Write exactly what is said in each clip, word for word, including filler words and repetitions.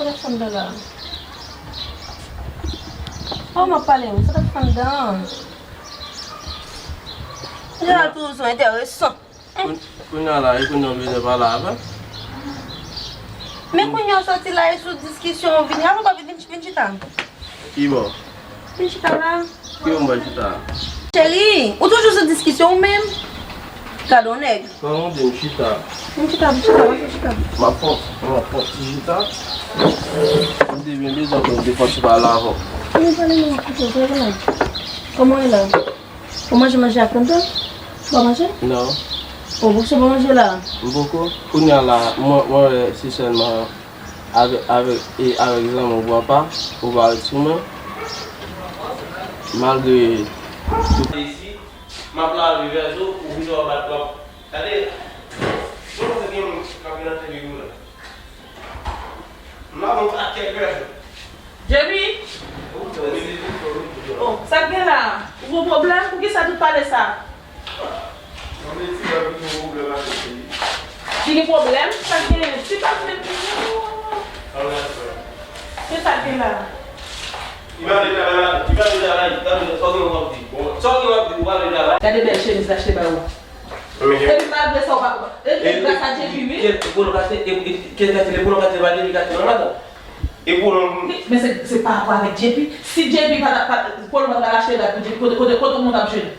Sa t ap fè anndan la? Oh, m ap pale, wi. Sa t ap fè anndan? Jeneralman toujou sou enteresan. Kounye a la, e kounye a w bezwen pale avè m? Men kounye a w soti la, e sou diskisyon w vini. Avan w pa vin, vin chita. Ki bò? Vin chita la. Ki bò m pral chita? Cheri, ou toujou sou diskisyon ou menm? Gade yon nèg. Kòman w di m chita? Vin chita, vin chita, vin chita. M ap fè, m ap fè ti chita. M te byen bezwen pou m te fè ti pale avè w. Vin pale non, koute, vin pale. Kòman w ye la? Ou manje manje a kontan? Ou pa manje? Non. Ou poko manje la? M poko. Kounye a la, mwen, mwen wè se sèlman avèk, avèk, e avèk zanmi w papa, ou pa ret sou mwen. Malgre tout. Isi, m ap lave vèso, ou vin w ap bat, w ap, gade, mwen panse gen moun k ap vin antre figi w la. M ap yon pakèt vèso. J P? Oh, sa k gen la? Ou gon pwoblèm? Poukisa tout pale sa? Li gen pwoblèm? Sa k genyen? Ti pa vle di non. Men sa k gen la? Li pa vle travay la. Li pa vle travay. Li pa vle, sa w gen w ap di. Sa w gen w ap di, ou pa vle travay. Gade bèl chemiz l achte ba ou. Epi malgre sa, ou pa, e, e gras a J P, wi. Kèt, e pwolon kate, e, e, kèt kate, le pwolon kate, pa J P kate, non, madanm. E pwolon. Men se, se pa rapò avèk J P. Si J P pa, pa, pwolon pa t al achte rad pou J P, kote, kote, kote moun t ap jwenn?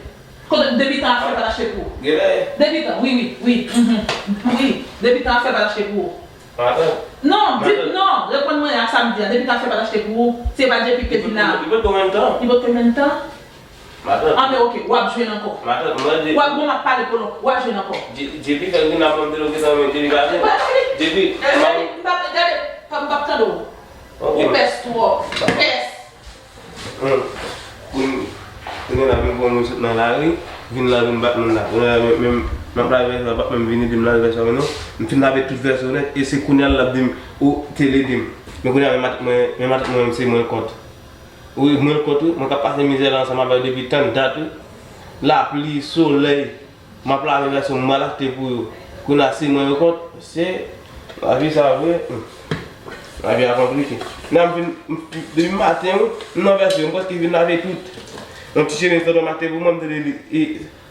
Kote debitan ap fè pa t achte pou ou? Genlè. Debitan, wi, wi, wi. Mhm. Wi, debitan ap fè pa t achte pou ou. Madanm. Non, di, madanm, non, reponn mwen ak sa m di a. Debitan ap fè pa t achte pou ou, se pa J P ki te vin la. Li pot konbyen tan? Li pot konbyen tan? Matant. Anben, oke, w ap jwenn ankò. Matant, mwen di. W ap, bon, m ap pale pou nou, w ap jwenn ankò. J P fè l vin ap mande l, oke, sa mwen, J P pa vin. J P, gade, m p ap, gade, m p ap tande w. Ou pès twòp, pès. Kounye a vin pran mwen sot nan lari, vin la vin bat moun la. Kounye a menm, menm, m ap lave vèso a, l p ap menm vin ede m lave vèso a, non. M fin lave tout vèso nèt, e se kounye a l ap di m, ou te l ede m. Men kounye a, men matant mwen, men matant mwen, se mwen l kont. Wi, mwen l kont wi, mwen k ap pase mizè la ansanm avè yo depi tann dat wi. Lapli, solèy, m ap lave vèso m al achte pou yo. Kounye a se mwen yo kont, se lavi sa vre. Hmm. Lavi a konplike. Nan m vin, m, depi maten wi, m nan vèso, m prèske vin lave tout. Yon ti chemiz tonton m achte pou mwen, m tande li, e,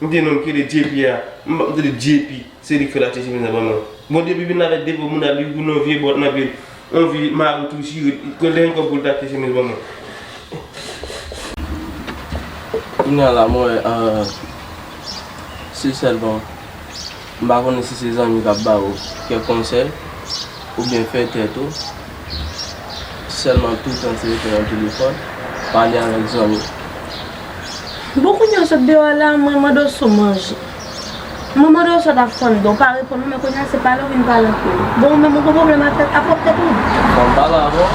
m gen yon nonm ki rele J P a. M, m tande J P. Se li k fè l achte chemiz nan ban mwen. Bon, depi vin avèk depo moun ap li pou yon vye bòt nan pye l, yon vye mari tou chire, ke lè yon kòb pou l ta achte chemiz ban mwen. Kounye a la, mwen wè, euh, se sèlman, m pa konnen si se zanmi k ap ba ou kèk konsèy, oubyen fè tèt ou. Sèlman toutan se rete nan telefòn, pale avèk zanmi. Bon, kounye a w sot deyò a la, mwen mande w si w manje. Mwen mande w sa w t ap fè anndan, w pa reponn mwen, men kounye a se pale w vin pale ankò. Bon, ou menm ou gon pwoblèm ak tèt, ak pwòp tèt ou? Fò m pale avè w.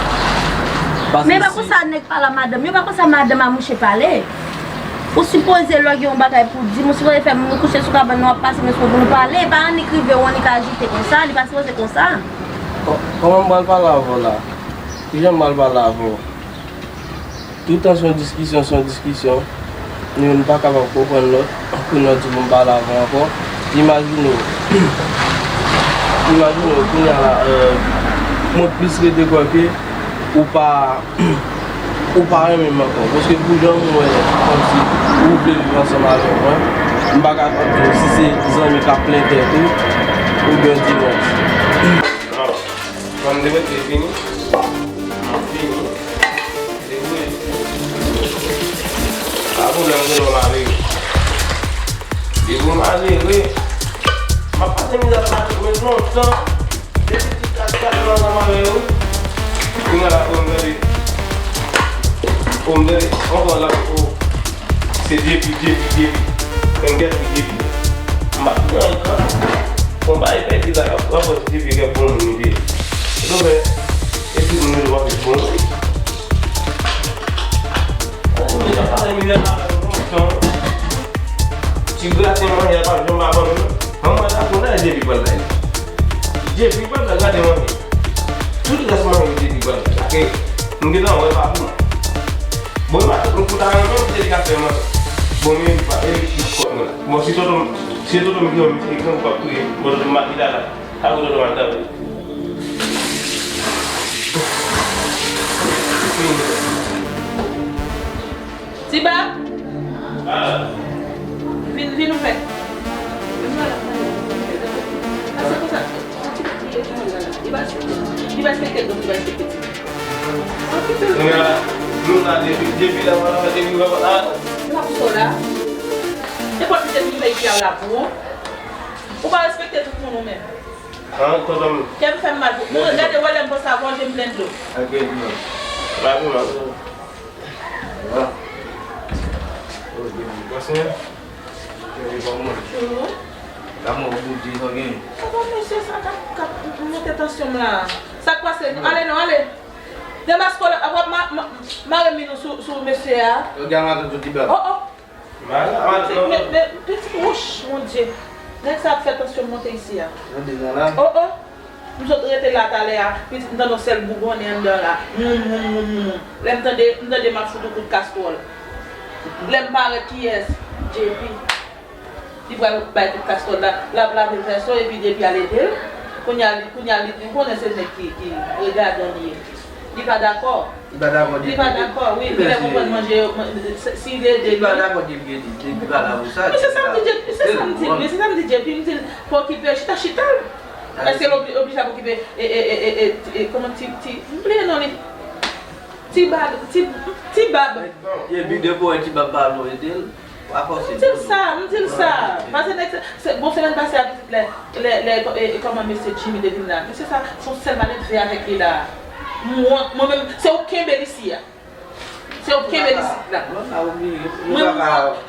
Men e pa konsa nèg pale a madanm yo, pa konsa madanm a mouche pale. Ou sipoze lè w gen yon bagay pou w di m, ou sipoze fè m, nou kouche sou kabann nou, w ap pase men sou mwen pou nou pale. E pa annik rive ou annik ajite konsa, li pa sipoze konsa. Kò-, kòman m pral pale avè w la? Kijan m pral pale avè w? Toutan se yon diskisyon, se yon diskisyon. Nou youn pa kapab konprann lòt. Kounye a w di pou m pale avè w ankò. Imajine w. Imajine w, kounye a la, euh, mwen plis rete kwè ke ou pa, ou pa renmen m ankò. Paske pou jan m wè kòmsi ou vle viv ansanm avèk mwen, m pa ka di w si se zanmi k ap plen tèt ou, oubyen di mwen. Non. Mwen m te mete fini. Mwen fini. Debouye. Pa pwoblèm, se lè w malere. Depi w malere, m ap pase mizè sa tout men lontan. Depi ti kat kat lan ansanm avè yo. Kounye a la, o m gade. O m gade, ankò la, o. Se J P, J P, J P. Mwen gèt li J P. M pa t nan ekran. Bon, bay pèdi la, w ap wè J P gen bon moun li ye. Donk, e tout moun yo pa fè bon moun. An, mwen ta pale mwen la, ti graten manje pa janm pa ban nou. An, mwen ta konnen J P pral bay. J P pral bay graten manje. Tout rès manje J P pral bay. Paske m gentan wè pa pou mwen. Bon, e maten, m konn ta renmen, se li k ap fè manje. Bon, men, e li ki kòt mwen la. Bon, si tonton, si tonton m gen yon misye, ekran, m p ap touye. Bon, tonton m ap vide la. Sa pou tonton m al travay. Mwen la, dlo la depi, depi la, mwen la, depi la, ah. L ap sou la. Se pa pite vin fè isi a la pou ou. Ou pa respekte tout moun ou menm. Ah, tonton. Kè m fè m mal pou ou. Gade, wè lè m panse avè w, je m plen dlo. Ba pou mwen. Chou. Sa bon, mesye, sa k ap, k ap monte tansyon m la. Sa k pase? Ale non, ale. Demaske w ap ma- ma- mare min ou sou, sou mesye a. Yo gen maton tout li bèl. Oh, oh. Men, men, pitit, wouch, Bondye. Nèg sa ap fè tansyon m monte isi a. Yo deja la. Oh, oh. M sot rete la talè a, pitit, m tande yon sèl bougonnen anndan la. Moum, moum, moum, moum. Lè m tande, m tande m ap fout yon kout kastwòl. Lè m parèt, kiyès? J P. Li pral bay tout kastwòl la, l ap lave vèso epi depi al ede l. Kounye a, li, kounye a, li, li konnen se nèg ki, ki regadan li ye. Li pa dakò. Li pa dakò, li pa dakò, wi. Li lè konprann manje yo, man- si, si li ede li. Li pa dakò, li ede li, li pa la pou sa. Men se sa m di J P, se sa m di, men se sa m di J P, m di l, pa okipe, chita, chita. Èske l obli- oblije ap okipe, e, e, e, e, e, e, kòman ti, ti, m bliye non li. Ti bab, ti, ti bab. Epi depi w wè ti bab pa vle w ede l, pa fòse. M di l sa, m di l sa. Pase nèg se, se, bon, semèn pase a pitit lè, lè, lè, e, e, kòman mesye Jimmy te vin la. Mesye sa, se yon sèl maledve avèk li la. M wont, mwen menm, se ou kenbe l isi a. Se ou kenbe l isi la. Mwen, mwen,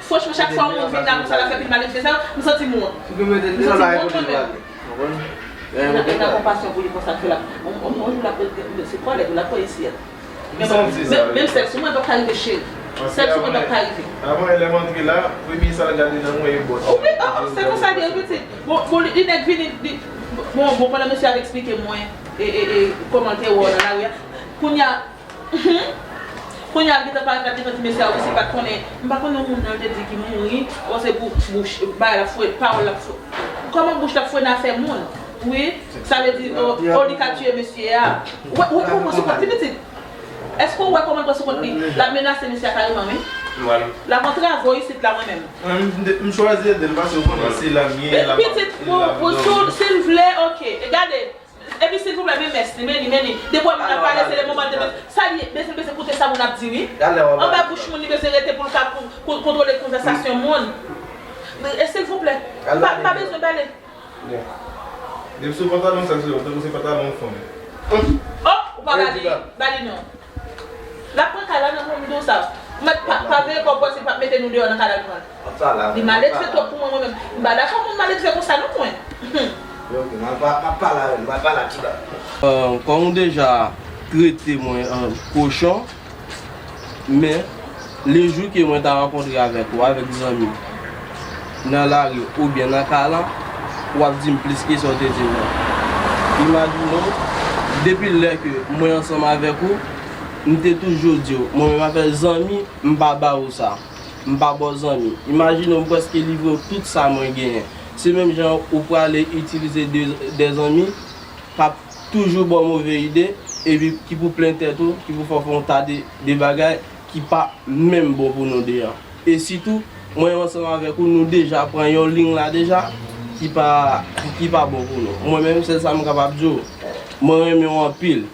franchman, chak fwa yon moun vin la, konsa l ap fè pil maledve sa, m santi m wont. M santi m wont mwen menm. Li nan, li nan konpasyon pou li konsa ke l ap, on, on, on jou l ap, se kòlèg ou l ap pran isi a. Men bon, men, menm sèl sou mwen p ap ka rive, cheri. Sèl sou mwen p ap ka rive. Avan, lè m antre la, premye sa l gade nan mwen, e bòt. Wi, oh, oh, se konsa l ye, pitit. Bon, bon, li, li nèk vini, li, bon, bon, pandan mesye ap eksplike mwen, e, e, e, kòman l te wè w nan lari a. Kounye a, kounye a, l gentan parèt la devan ti mesye a, wi, si l pa t konnen, m pa konnen yon moun nan, l te di ki mouri, o se pou bouch, bagay la fwe, pawòl la fwe. Kòman bouch la fwe nan afè moun? Wi, sa vle di, o, o, li ka tiye mesye a. Ou wè, ou wè kòman l pran sou kont li, pitit? Èske ou wè kòman l pran sou kont li? L ap menase mesye a kareman, wi. L ap antrave w isit la, mwen menm. Mwen, m, m chwazi ede l, paske ou konnen se la m ye, l ap, pitit, pou, pou, si l vle, oke. E gade, epi silvouplè, men mès li, men li, men li. Depi w wè moun ap pale, se le moman l te bezwen, sa li bezwen, bezwen koute sa moun ap di, wi. Anba bouch moun, li bezwen rete pou l ka kon-, kon-, kontwole konvèsasyon moun. E silvouplè, m pa, m pa bezwen pale. Depi sou pantalon sa, se tankou se pantalon fanm. Oh, ou pa ba li, ba li non. L ap pran kay la nan mwen, m di w sa. Ou mèt pa, pa veye kò w panse l p ap mete nou deyò nan kay la, li pran. Li maledve twòp pou mwen, mwen menm. M pa dakò moun maledve konsa non, mwen. Ok, m al pa, m ap pale avè l, m al pale ak Tiba. Euh, kòm ou deja trete mwen an kochon, men lejou ke mwen ta rankontre avèk ou, avèk zanmi, nan lari oubyen nan kay la, w ap di m plis ke sa w te di m nan. Imajine w, depi lè ke mwen ansanm avèk ou, m te toujou di w, mwen menm avèk zanmi, m pa ba ou sa. M pa ba w zanmi. Imajine w, m prèske livre w tout sa mwen genyen. Se menm jan ou prale itilize de, de zanmi k ap toujou ba w move ide, epi ki pou plen tèt ou, ki pou fè w fè yon ta de, de bagay ki pa menm bon pou nou de an. E sitou, mwen menm ansanm avèk ou, nou deja pran yon liy la deja, ki pa, ki pa bon pou nou. Mwen menm, sèl sa m kapab di w, mwen renmen w anpil.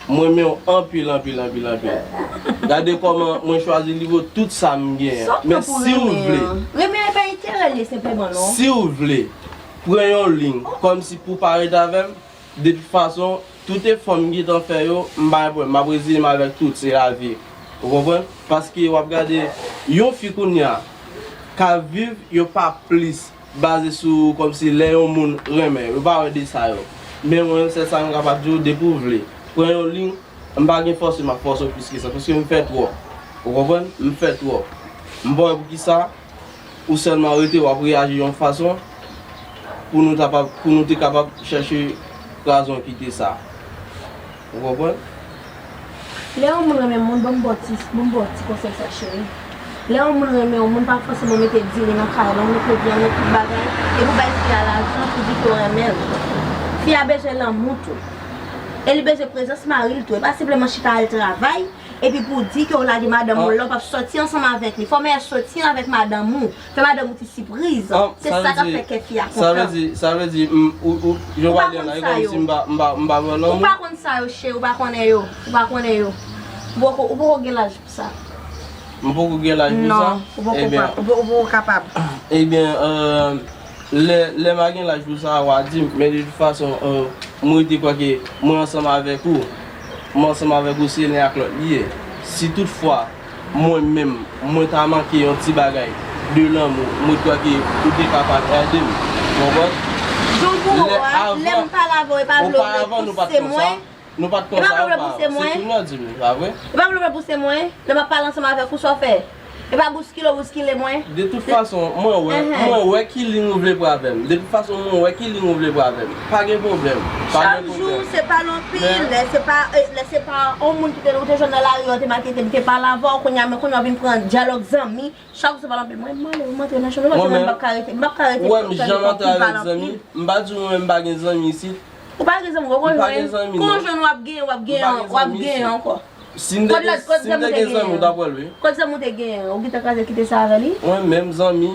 Mwen renmen w anpil, anpil, anpil, anpil. Gade kòman mwen chwazi livre w tout sa m genyen. Men si w vle, renmen an pa enterè l ye senpleman non. Si w vle, pran yon liy kòmsi pou pa ret avè m. De tout fason, tout efò m gentan fè yo, m pa gen pwoblèm, m ap reziye m avèk tout, se lavi. Ou konprann? Paske w ap gade yon fi kounye a k ap viv, yo pa plis baze sou kòmsi lè yon moun renmen, yo pa wè de sa yo. Men mwen menm, sèl sa m kapab di w, depi w vle, pran yon liy, m pa gen fòse m ap fòse w plis ke sa, paske m fè twòp. Ou konprann? M fè twòp. M pa wè poukisa ou sèlman rete, w ap reyaji yon fason pou nou ta pa, pou nou te kapab chèche razon kite sa. Ou konprann? Lè yon moun renmen moun, ban m ba w ti, ban m ba w ti konsèy sa, cheri. Lè yon moun renmen yon moun, pa fòseman mete diri nan kay la, ou mete vyann nan tout bagay, epi w bay fi a lajan pou di ke w renmen l. Fi a bezwen lanmou tou. E li bezwen prezans mari l tou. E pa senpleman chita al travay, epi pou w di ke w lage madanm ou la, w p ap sòti ansanm avèk li. Fò w sòti avèk madanm ou. Fè madanm ou ti sipriz. Se sa k ap fè kè fi a kontan. Sa vle di, sa vle di, m, ou, ou, jan w pale la, e kòmsi m pa, m pa, m pa pran nan ou. Ou pa konn sa yo, cheri, ou pa konnen yo. Ou pa konnen yo. Ou poko, ou poko gen laj pou sa. M poko gen laj pou sa? Non, ou poko, ou poko kapab. Ebyen, euh, lè, lè m a gen laj pou sa, w a di m, men de tout fason, euh, m rete kwè ke mwen ansanm avèk ou, mwen ansanm avèk ou, se len ak lòt li ye. Si toutfwa, mwen menm, mwen ta manke yon ti bagay de lanmou, mwen kwè ke ou te kapab ede m. Ou konprann? Jan w di w a, lè m pale avè w, e pa vle w repouse mwen. Nou pa t konsa, nou pa t konsa, se tou nan di m, pa vre? E pa vle w repouse mwen, lè m ap pale ansanm avèk ou, sa w fè? E pa bouskile w bouskile mwen? De tout fason, mwen wè, mwen wè ki liy ou vle pran avè m. De tout fason, mwen wè ki liy ou vle pran avè m. Pa gen pwoblèm, pa gen pwoblèm. Chak jou, se pale anpil, lè se pa, eh, lè se pa yon moun ki te, ou te jwenn nan lari, ou te make, te, te pale avè w, kounye a, men kounye a w vin pran dyalòg zanmi. Chak jou se pale anpil. Mwen, m ale, m antre nan chanm, m antre nan, m p ap ka rete, m p ap ka rete. Ou wè m janm antre avèk zanmi? M pa di w mwen m pa gen zanmi isit. Ou pa gen zanmi, ou konn jwenn, konn jwenn w ap genyen, w ap genyen, w ap genyen ankò. Si m te gen, si m te gen zanmi, w t ap wè l, wi. Kot zanmi w te genyen? Ou gentan kraze kite sa avè li? Mwen menm zanmi.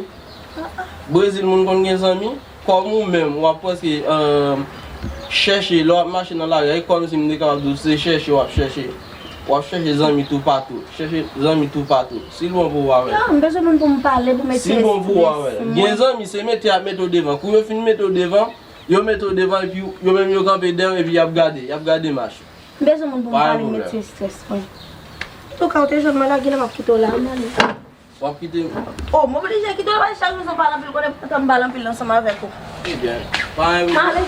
Brezil moun konn gen zanmi? Kòm ou menm, w ap prèske, euh, chèche, lè w ap mache nan lari a, e kòmsi m te kapab di w se chèche w ap chèche. W ap chèche zanmi toupatou. Chèche zanmi toupatou. Si l bon pou ou, w a wè l. Ah, m bezwen moun pou m pale, pou m eksprime m. Si l bon pou ou, w a wè l. Gen zanmi, se mete y ap mete w devan. Kou yo fin mete w devan, yo mete w devan, epi yo menm yo kanpe dèyè w, epi y ap gade, y ap gade mach ou. M bezwen moun pou m pale, m eksprime strès mwen. Antouka, ou te jwenn mwen la, genlè m ap kite w la, m ale. W ap kite m? Oh, m oblije kite w, paske chak jou se w pale anpil, konnen poutan m pale anpil ansanm avèk ou. Ebyen, pa gen pwoblèm. M ale.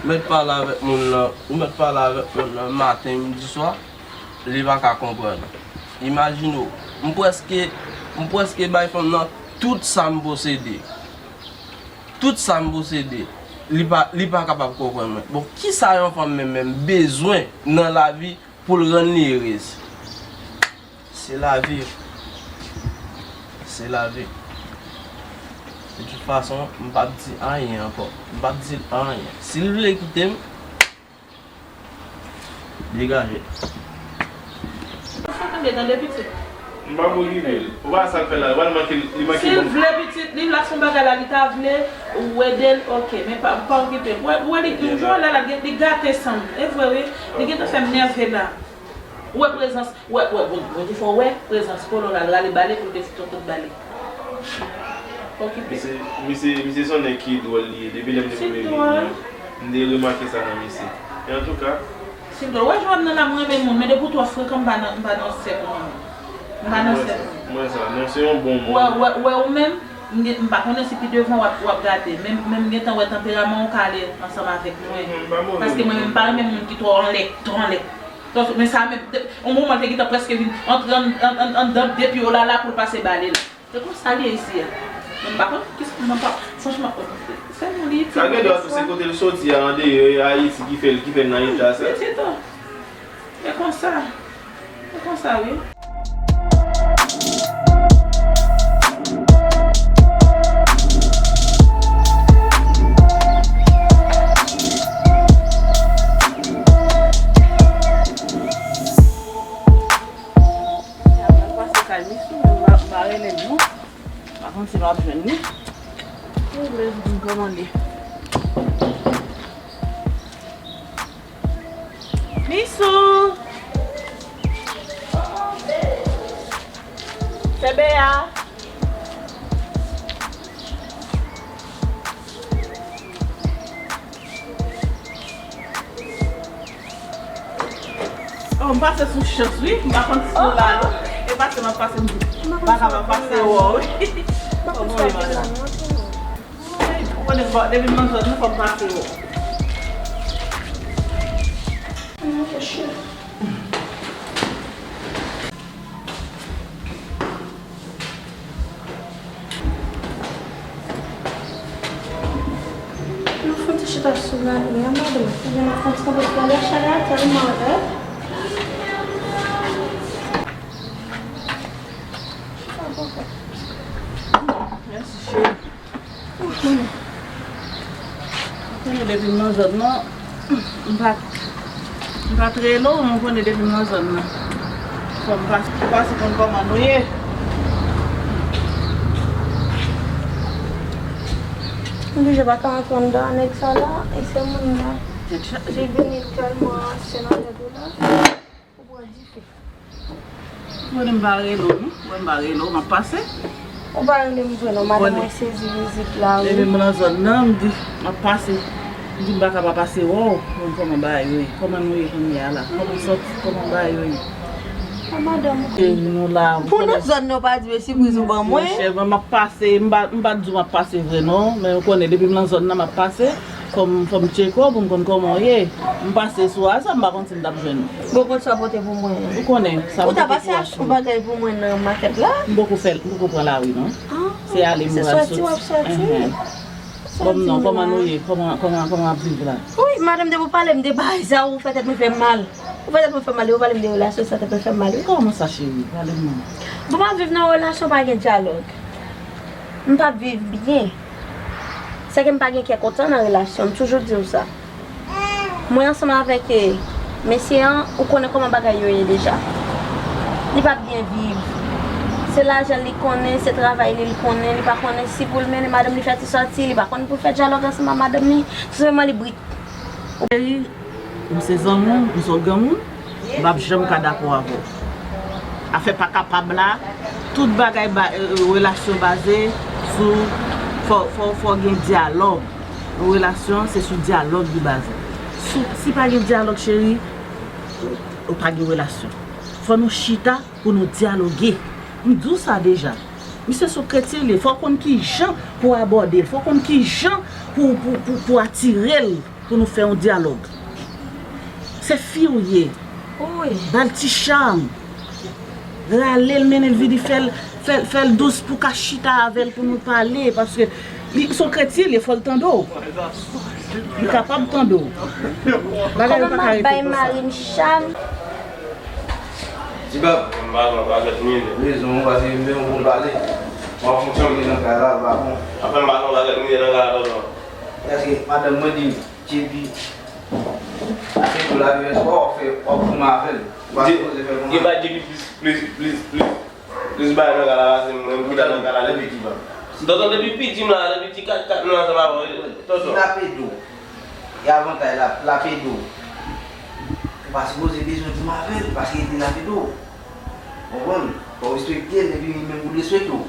Mèt pale avèk moun nan, ou mèt pale avèk moun nan maten, midi, swa, li pa ka konprann. Imajine w, m prèske, m prèske bay fanm nan tout sa m posede. Tout sa m posede. Li pa, li pa kapab konprann mwen. Bon, kisa yon fanm menm, menm bezwen nan lavi pou l rann li erez? Se lavi. Se lavi. De tout fason, m p ap di anyen ankò. M p ap di l anyen. Si l vle kite m, degaje. Ou fè tande, tande pitit. M p ap okipe l. Ou pa wè sa l fè la, li pral manke, li manke. Si l vle pitit, li vle ap fè yon bagay la, li ta vle ou ede l, oke, men pa, pa okipe l. Ou wè, ou wè li, yon jou la, la, li gate san m. E vre, wi. Li gentan fè m nève la. Ou wè prezans, ou wè, ou wè, bon, Bondye fè w wè prezans Polo la, l rale bale pou l te fout yon kout bale. Okipe. Misye, misye, misye se yon nèg ki dwòl li ye. Depi lè m te premye vini an, m te remake sa nan misye. E antouka. Si m dwòl, wè jan w ap nan la, m renmen moun, men depi w twò frekan, m pa nan, m pa nan sèk ou non. M pa nan sèk ou. Mwen sa, non, se yon bon moun. Wè, wè, wè ou menm, m gen, m pa konnen si pi devan w ap, w ap gade, men, men m gentan wè tanperaman w ka ale ansanm avèk mwen. Paske mwen menm, m pa renmen moun ki twò anlè, twò anlè. Donk, men sa menm, de, yon moman l te gentan prèske vin antre an, an, an, anndan de pye w la, la pou l pase bale l. Se konsa l ye isi a. Men m pa konn kisa, m pa, franchman, se nou li itil. Sa gen dwa tou se kote l soti a, andeyò Ayiti ki fè l, ki fè l nan eta sa. Pitit o. E konsa. E konsa, wi. Apre l pase kay Misou, men m pa, m pa rele l non. Pa konn si m ap jwenn li. Ou bezwen m kòmande. Misou! Sè Bea! Oh, m pase sou chans, wi. M pa konn si w la, non. E pase m ap pase, m pa kapab pase wè w, wi. Oh, bon, wi, madanm. Ou konnen, bon, depi m nan zòn nan, fò m pase wè w. Nou fouti chita sou gade a, madanm. Ebyen, nou fè yon ti kanpe sou gade a, chalè a tèlman rèd. Mèsi, cheri. Ou konnen. Ou konnen, Depi m nan zòn nan, m pa, m pa t rele w, men w konnen depi m nan zòn nan. Fò m pase, pase konn kòman nou ye. M oblije pa ka antre anndan nèg sa la, e se moun nan. Tèt chaje. Li vini tèlman ansyen nan tèt ou la. Ou pran dife. Ou konnen m pa rele w, non? Ou wè m pa rele w, m ap pase. Ou pa rele m vre, non, madanm mwen sezi vizit la, wi. Depi m nan zòn nan, m di, m ap pase. M di, m pa ka pa pase wè w, konn kòman bagay yo ye. Kòman nou ye kounye a la? Kòman sòti? Kòman bagay yo ye? A, madanm, ou konnen. Pou nan zòn nan, ou pa di, men sipriz ou ban mwen. Monchè, m ap pase, m pa, m pa t di w m ap pase vre, non. Men ou konnen, depi m nan zòn nan, m ap pase. Fò m, fò m tcheke w pou m konn kòman w ye. M pase sou a sa, m pa konn si m t ap jwenn ou. Bon, konn sa w pote pou mwen. Ou konnen, sa m pote pou w. Ou ta pase achte yon bagay pou mwen nan makèt la? M poko fè l, m poko pran lari, non. Ah, se ale m pral soti. Se soti w ap soti? Enhen. Bon, non, kòman nou ye? Kòman, kòman, kòman ap viv la? Wi, madanm, depi w pale m de bagay sa, ou fè tèt mwen fè mal. Ou fè tèt mwen fè mal, depi w pale m de relasyon sa, tèt mwen fè mal, wi. Kòman sa, cheri? Pale m non. Bon, m ap viv nan relasyon, pa gen dyalòg. M p ap viv byen. Sèke m pa gen kè kontan nan relasyon, m toujou di w sa. Mwen ansanm avèk, eh, mesye an, ou konnen kòman bagay yo ye deja. Li p ap byen viv. Se lajan li konnen, se travay li, li konnen, li pa konnen si pou l mennen madanm li fè ti sòti, li pa konn pou l fè dyalòg ansanm ak madanm li. Sou sèlman li brit. Cheri, m se zanmi w, m se yon granmoun, m p ap janm ka dakò avè w. Afè pa kapab la, tout bagay ba, eh, eh, relasyon baze sou, fò, fò, fò gen dyalòg. Yon relasyon, se sou dyalòg li baze. Si, si pa gen dyalòg, cheri, ou, ou pa gen relasyon. Fò nou chita pou nou dyaloge. M di w sa deja. Misye se yon kretyen li ye. Fò w konn ki jan pou w abòde l. Fò w konn ki jan pou, pou, pou, pou w atire l pou nou fè yon dyalòg. Se fi w ye. Wi. Ba l ti cham. Rale l, mennen l vini, fè l, fè l, fè l dous pou w ka chita avè l pou nou pale. Paske li se yon kretyen li ye, fò l tande w. Li kapab tande w. Bagay yo pa ka rete konsa. Kòman m ap bay mari m cham? Ti Bab. M pa konn pa fèt mizè. Rezon ou, paske m te yon bon pale. M ap fonksyone nan kay la, l pa bon. Anfen, m pa konn pa fèt mizè nan kay la, tonton. Èske madanm mwen di m, J P, ase tou la, men w ap fè, w ap goumen avè l. Ou pa sipoze fè goumen. Gen pa J P plis, plis, plis, plis, plis bagay nan kay la pase m, mwen m chita nan kay la depi. Tonton, depi piti m la, depi ti kat kat m la ansanm avè w, tonton. L ap ede w. E avantaj la, l ap ede w. Ou pa sipoze bezwen goumen avè l, paske li te la ede w. Konprann? Fò w respekte l, epi li menm pou l respekte w.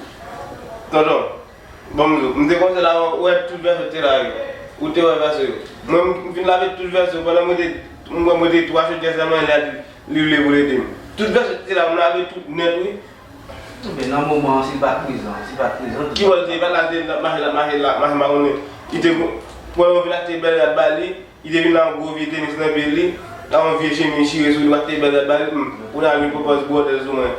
Tonton, bon, m di w, m te konn se la, ou wè tout vèso te la, wi. Ou te wè vèso yo. Mwen, m fin lave tout vèso yo, pandan mwen te, mwen, mwen te twa chodyè sèlman, li, li vle pou l ede m. Tout vèso te la, m lave tout nèt, wi. Men nan moman an, si l pa t prezan, si l pa t prezan, ki wè l te, pa t la, l te mache, l ap mache, l ap mache, m pa konnen. Li te pran yon vin achte bèl rad ba li, li te vin la yon gwo vye tenis nan pye li, la yon vye chemiz chire sou li, pa t te bèl rad ba li, hmm, kounye a l vin pran pòz bwòdèl sou mwen.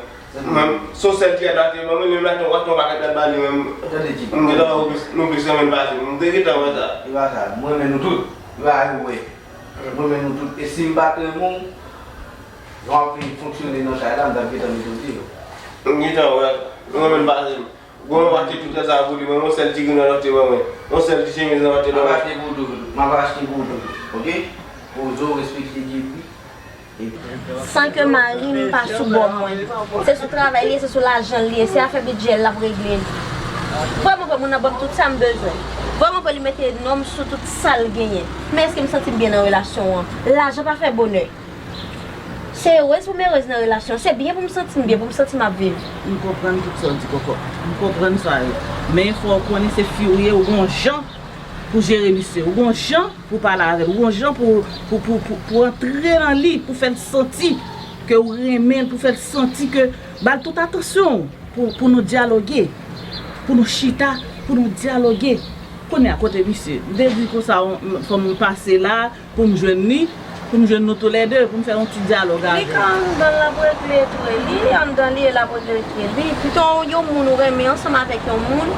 Mwen, se yon sèl ti rad l achte ban mwen, li menm l achte yon, achte yon pakèt rad ba li, mwen, m gentan wè nou plis, nou plis renmen l pase m. M te gentan wè sa. E pa sa, m renmen nou tout. E pa sa, ou wè. M renmen nou tout. E si m pa t renmen w, jan w ap vin fonksyone nan kay la, m t ap gentan mete w deyò. M gentan wè sa. Nou renmen l pase m. Gwo, m ap achte tout sa pou li, mwen, yon sèl ti grenn nan achte ban mwen. Yon sèl ti chemiz nan achte ban mwen. M ap achte pou w tou, m ap achte pou w tou, oke? Poze w, respekte J P. San ke mari m pa sou bò mwen. Se sou travay li ye, se sou lajan li ye, se afè bidjè l ap regle. Vrèman vre, moun nan ban m tout sa m bezwen. Vrèman vre, li mete non m sou tout sa l genyen. Men èske m santi m byen nan relasyon an? Lajan pa fè bonè. Se erez pou m erez nan relasyon, se byen pou m santi m byen, pou m santi m ap viv. M konprann tout sa w di, Kòkòt. M konprann sa yo. Men fò w konnen se fi w ye, ou gon jan pou jere misye. Ou gon jan pou pale avè l. Ou gon jan pou, pou, pou, pou, pou antre nan li, pou fè l santi ke ou renmen l, pou fè l santi ke, ba l tout atansyon w, pou, pou nou dyaloge, pou nou chita, pou nou dyaloge. Kounye a, kote misye? M te di konsa, fò m pase la, pou m jwenn li, pou m jwenn nou toulède, pou m fè yon ti dyalòg avè l. Li ka anndan l, l ap regle tou e li, anndan li e l ap regle tou e li. Pito yon moun ou renmen ansanm avèk yon moun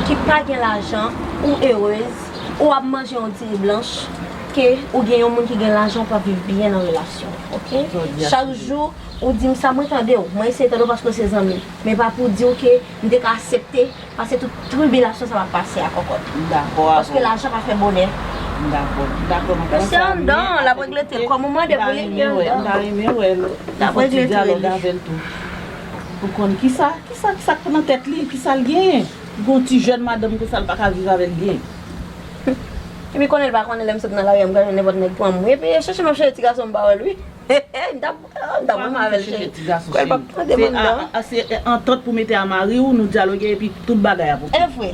ki pa gen lajan, ou erez, ou ap manje yon diri blanch, ke ou gen yon moun ki gen lajan, ou p ap viv byen nan relasyon, oke? Chak jou, ou di m sa, mwen tande w, mwen eseye tande w paske w se zanmi m. Men pa pou di w ke m te ka aksepte pase tout tribilasyon sa w ap pase a, Kòkòt. M dakò avè w. Paske lajan pa fè bonè. M dakò, m dakò, m konsa. Mesye anndan, l ap regle tèt li. Kòm ou mande pou li, li anndan. M ta renmen wè l, m ta renmen wè l, pou fè yon ti dyalòg avè l tou. Pou konn kisa, kisa, kisa k nan tèt li, kisa l genyen. Pou yon ti jèn madanm konsa, l pa ka viv avè l byen. Epi konnen l pa konnen lè m sot nan lari a, m ka jwenn nenpòt nèg pran m. Epi chèche m ap chèche ti gason m pa wè l wi. M t ap, m t ap renmen avè l cheri. Kwè l p ap tande m anndan. Se antant pou mete a mari w, nou dyaloge epi tout bagay ap oke. E vre.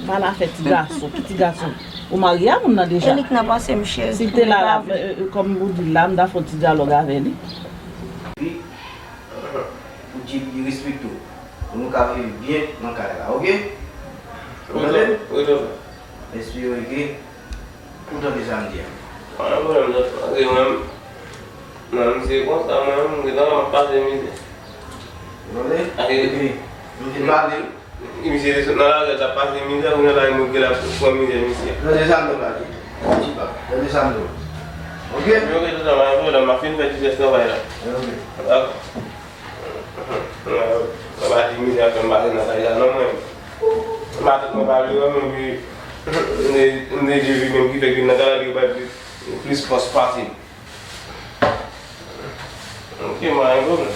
Pa la fè ti gason, ki ti gason? Ou marye a moun nan deja. E li k nan panse m cheri. Si l te la, la, kòm ou di l la, m ta fè yon ti dyalòg avè li. Wi. Pou di li respekte w. Pou nou ka viv byen nan kay la, oke? Ou tande m? Wi, tonton. M espere ke ou tande sa m di a. Pa gen pwoblèm, tonton. Paske mwen, mwen, misye konsa, mwen, mwen gentan ap pase mizè. Ou tande? Epi, m te pale l. Misye te sot nan lari, l t ap pase mizè, kounye a la, mwen gen la pran mizè misye. Tande sa m di w la, Tchibak. Tande sa m di w. Oke? Oke, tonton, pa gen pwoblèm, m ap fin fè ti rès travay la. Oke. Dakò. Mwen pa di mizè fè m pase nan kay la non mwen. Matant mwen pa vle wè m epi m te, m te di epi menm ki fè ke nan kay la li bay plis, plis fòs pase m. Ok, m pa gen pwoblèm.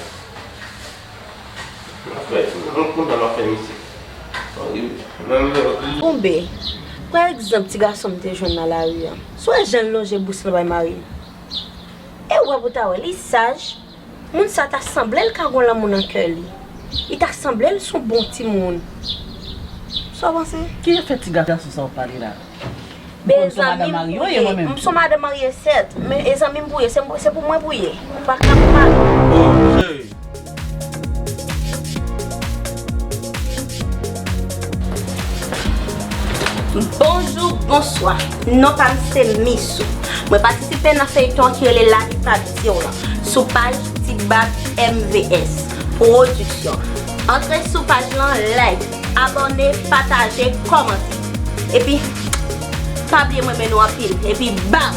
M ap fè, m kontan m ap fè misye. Menm lè. Bon, ben, pran egzanp ti gason m te jwenn nan lari a. Si w wè jan l lonje bous lan bay mari m. E w wè pou ta wè, li saj. Moun sa ta sanble l ka gon lanmou nan kè li. Li ta sanble l s on bon timoun. Sa w panse? Ki efè ti gason sa w pale la? Ou konn s on madanm marye w ye mwen menm? M s on madanm marye sèt, men e zanmi m pou ye, se, se pou mwen pou ye. Ou pa ka pale. Bonjou, bonswa. Non pa m se Misou. Mwen patisipe nan feyton ki rele Lavi Pa Di W lan sou paj Tibak M V S Pwodiksyon. Antre sou paj lan, like, abòne, pataje, kòmante. Epi, pa bliye m renmen nou anpil. Epi, baw!